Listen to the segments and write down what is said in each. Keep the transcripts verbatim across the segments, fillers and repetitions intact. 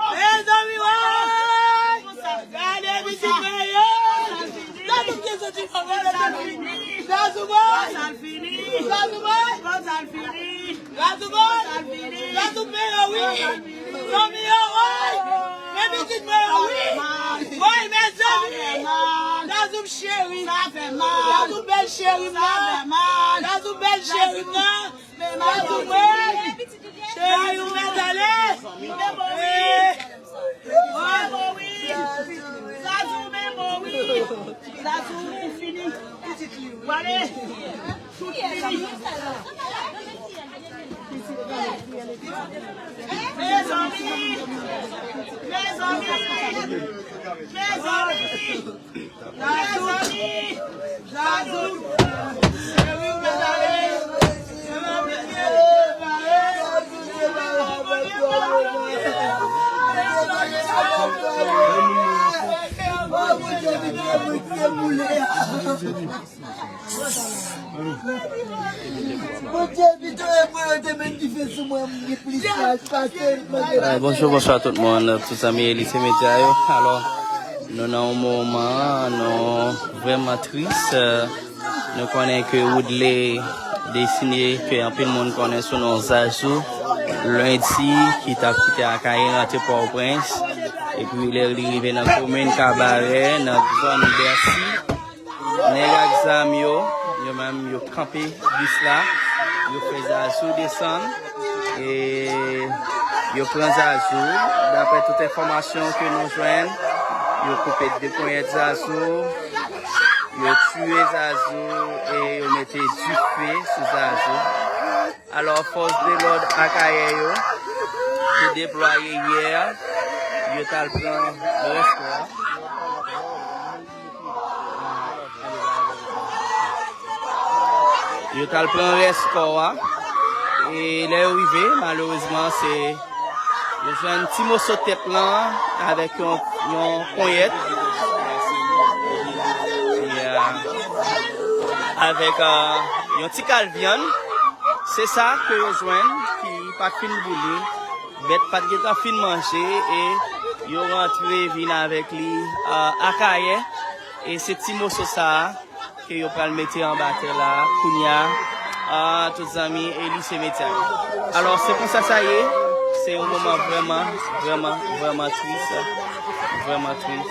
Mezanmi, woy! Gade pitit mwen yo! Gade pitit mwen yo! Dazou boy! Dazou boy! Dazou boy! Dazou men yo wi! Zanmi yo woy! Men pitit mwen yo wi! Woy mezanmi! Dazou cheri! Dazou bèl cheri m nan! Dazou bèl cheri m nan! Dazou woy! Cheri ou mèt ale! Zazou men bon wi. Zazou ou fini. Ou ale. Tout fini. Mezanmi. Mezanmi. Mezanmi. Mezanmi. Zazou. Cheri ou mèt ale. Bondye, pito e mwen yo te met dife sou mwen, m gen plis laj pase l. Bonjou, bonswa tout moun, tout zanmi Elise Media yo. Alò, nou nan yon moman, nou vrèman tris. Nou konnen ke Woodley Destiné, ke anpil moun konnen sou non Zazou, lendi, ki t ap kite Akayè rantre Pòtoprens, epi lè li rive nan komin Kabarè, nan zòn Bèsi, nèg ak zam yo, yo menm, yo kanpe bis la, yo fè Zazou desann, e yo pran Zazou. Daprè tout enfòmasyon ke nou jwenn, yo koupe de ponyèt Zazou, yo tiye Zazou e yo mete dife sou Zazou. Alò, fòs de lòd Akayè yo te deplwaye yè, yo t al pran rès kò a. Yo t al pran rès kò a. E lè yo rive, malerezman, se yo jwenn ti moso tèt lan avèk yon, yon ponyèt. Yeah. Avèk, euh, yon ti kal vyann. Se sa ke yo jwenn ki pa t fin boule. Bèt pa t gentan fin manje e yo rantre vin avèk li, euh, Akayè. E se ti moso sa a ke yo pral mete anba tè la kounye a, a tout zanmi Elise Media yo. Alò, se konsa sa ye, se yon moman vrèman, vrèman, vrèman tris, vrèman tris.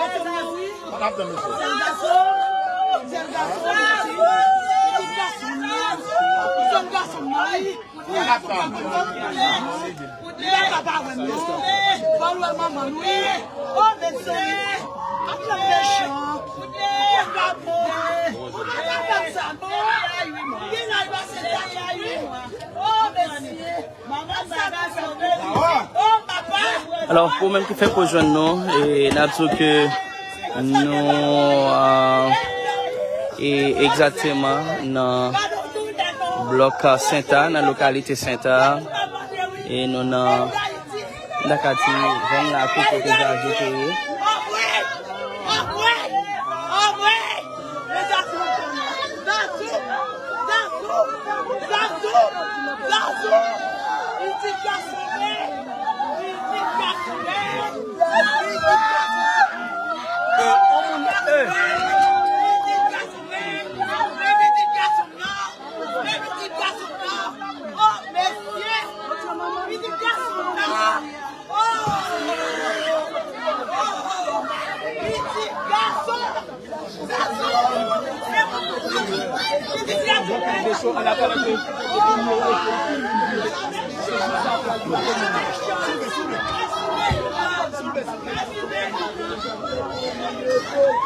Gason nan wi. Jèn gason, jèn gason, pitit gason nan. Li pa ka pa wè m non. Fò l wè manman l wi. O mesye, ap nan mechan. Li pa bon. Li pa ka fè sa non. Li la l pase sa wi. O mesye. Alò, pou menm ki fèk rejwenn nou, e, n ap di w ke nou, e, e, egzakteman nan blòk, e, Senta, nan lokalite Senta, e nou nan, nan katye Vann Lakou kote Zazou te ye.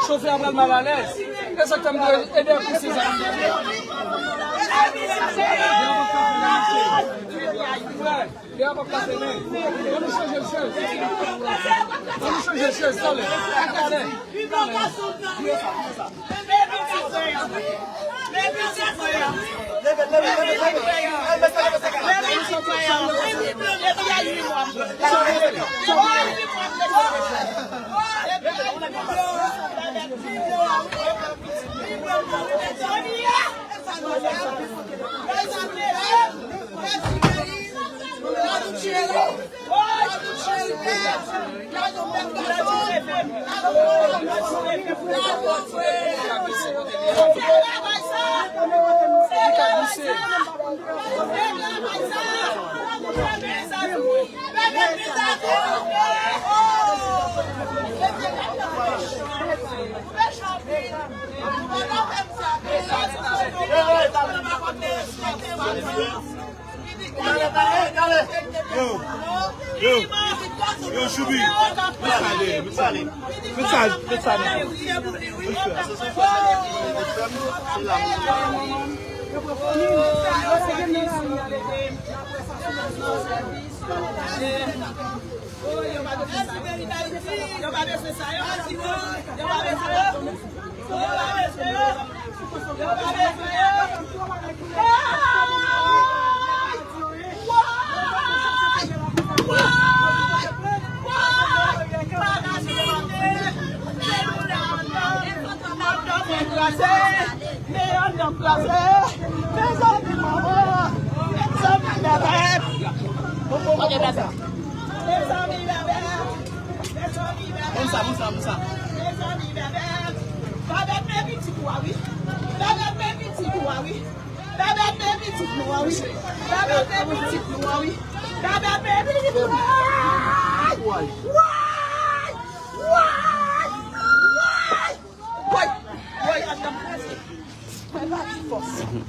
Chofè a pral malalèz. E sa k fè m dwe ede a pouse sa. Frè, Dèyè pap kase men. Ann nou chanje chèz. Ann nou chanje chèz, talè. Talè. Talè. Yo, yo, yo, Choubi. Met sa ale, met sa ale. Met sa, met sa ale. Mezanmi, manman! Mezanmi, bèbè! Mezanmi, bèbè! Mezanmi, bèbè! Mezanmi, bèbè! Babèt men pitit ou a wi! Babèt men pitit ou a wi! Babèt men pitit nou a wi! Babèt men pitit nou a wi! Babèt men pitit nou a wi! Way! Way! Way! Way!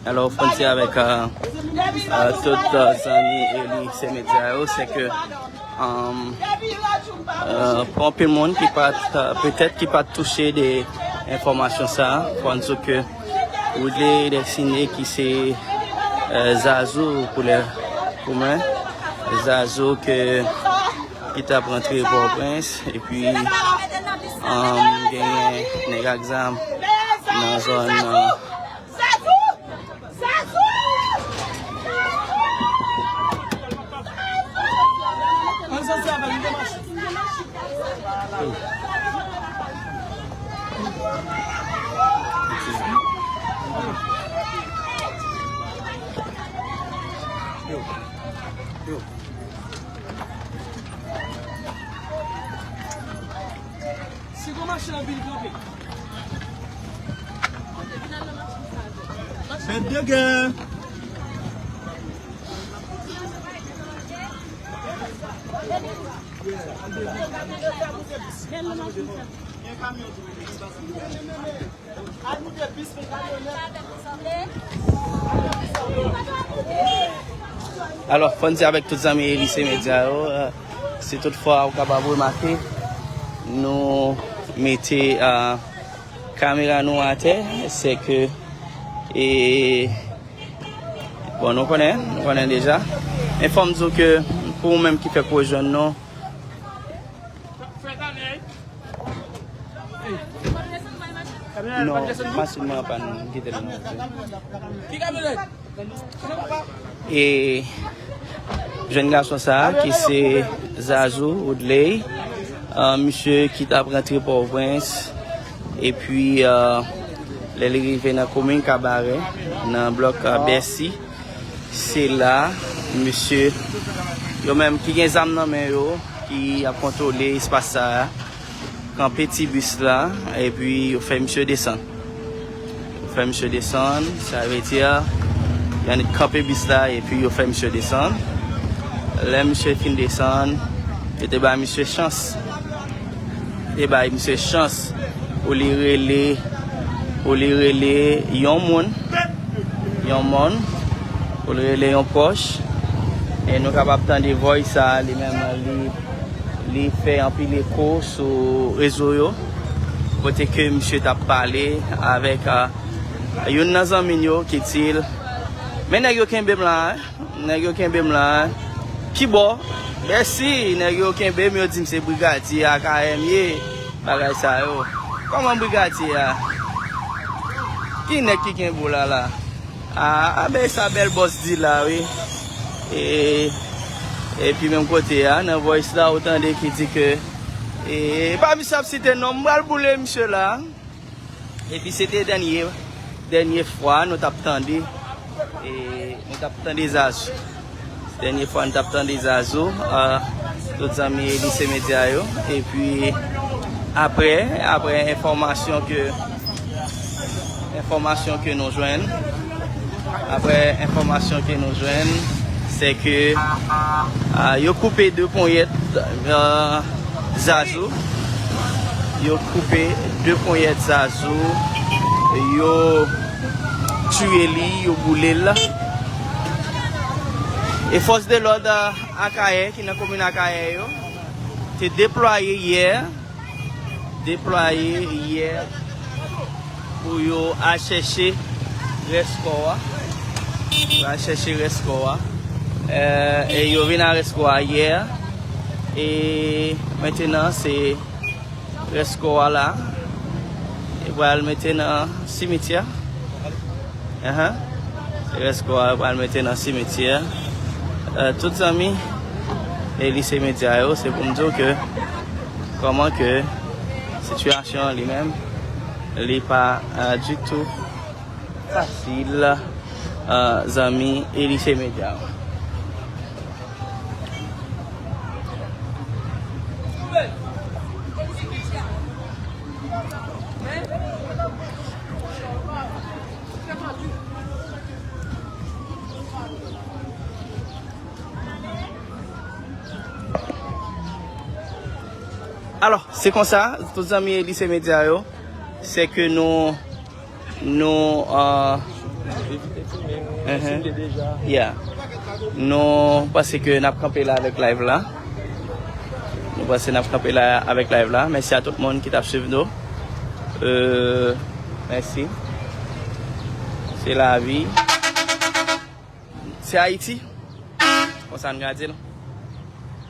Alò, fwontyè avèk, euh, euh, tout, euh, zanmi Eli se medya yo, se ke, euh, euh, pou anpil moun ki pa t, euh, petèt ki pa t touche de enfòmasyon sa, fò n di ke Woodley Destiné ki se, euh, Zazou pou lè, pou mwen, Zazou ke ki t ap rantre Pòtoprens, epi, um, genyen nèg ak zam nan zòn, uh, Si gon machin anpil kanpe. Fèt de gè. Gen kamyon tou. Al moute bis, men kamyonèt. Alò, fò n di avèk tout zanmi Elise Media yo, euh, si toutfwa ou kapab remake, nou mete, euh, kamera nou atè, se ke, e, bon, nou konnen, nou konnen deja. Men fò m di w ke pou ou menm ki fèk rejwenn nou, non, machin mwen pa n kite l nan. E jèn gason sa a, ki se Zazou Woodley, euh, misye ki t ap rantre Pòtoprens, epi, euh, lè li rive nan komin Kabarè, nan blòk, euh, Bèsi, se la, misye, yo menm ki gen zam nan men yo, ki ap kontwole espas sa a, kanpe ti bis la, epi yo fè misye desann. Yo fè misye desann, sa vle di, yo annik kanpe bis la, epi yo fè misye desann. Lè misye fin desann, yo te bay misye chans. Yo te bay misye chans pou li rele, pou li rele yon moun, yon moun, pou li rele yon pwòch. E nou kapab tande voice sa, li menm, li, li fè anpil eko sou rezo yo, kote ke misye t ap pale avèk, ah, youn nan zanmi n yo ki di l, "Men nèg yo kenbe m la, eh. Nèg yo kenbe m la, eh." "Ki bò?" "Bèsi, nèg yo kenbe m, yo di m se brigadye A K M ye, bagay sa yo." "Kòman brigadye a? Ki nèg ki kenbe w la la?" Ah, ah, ben sa bèl bòs di la, wi. E, epi menm kote a, nan voice la, ou tande ki di ke, e, pa misye ap site non, m pral boule misye la. Epi se te dènye, dènye fwa nou t ap tande, e, nou t ap tande Zazou. Dènye fwa n t ap tande Zazou, ah, tout zanmi Elise Media yo. Epi, apre, apre enfòmasyon ke, enfòmasyon ke nou jwenn, apre enfòmasyon ke nou jwenn, se ke, ah, yo koupe de ponyèt, ah, Zazou. Yo koupe de ponyèt Zazou. Yo tiye li, yo boule l. E fòs de lòd, ah, Akayè, ki nan komin Akayè yo, te deplwaye yè, deplwaye yè pou yo al chèche rès kò a. Yo al chèche rès kò a. Eh, e yo vin a rès kò a yè. E mentenan, se rès kò a la. Yo pral mete nan simityè. Ahan. Se rès kò a yo pral mete nan simityè. Eh, tout zanmi Elise Media yo, se pou m di w ke kòman ke sitiyasyon an li menm, li pa, eh, ditou fasil, eh, zanmi Elise Media yo. Alò, se konsa, tout zanmi Elise Media yo, se ke nou, nou, ah, yeah. Nou panse ke n ap kanpe la avèk live la. Nou panse n ap kanpe la avèk live la. Mèsi a tout moun ki t ap swiv nou. Euh, mèsi. Se lavi. Se Ayiti. Konsa n ka di l.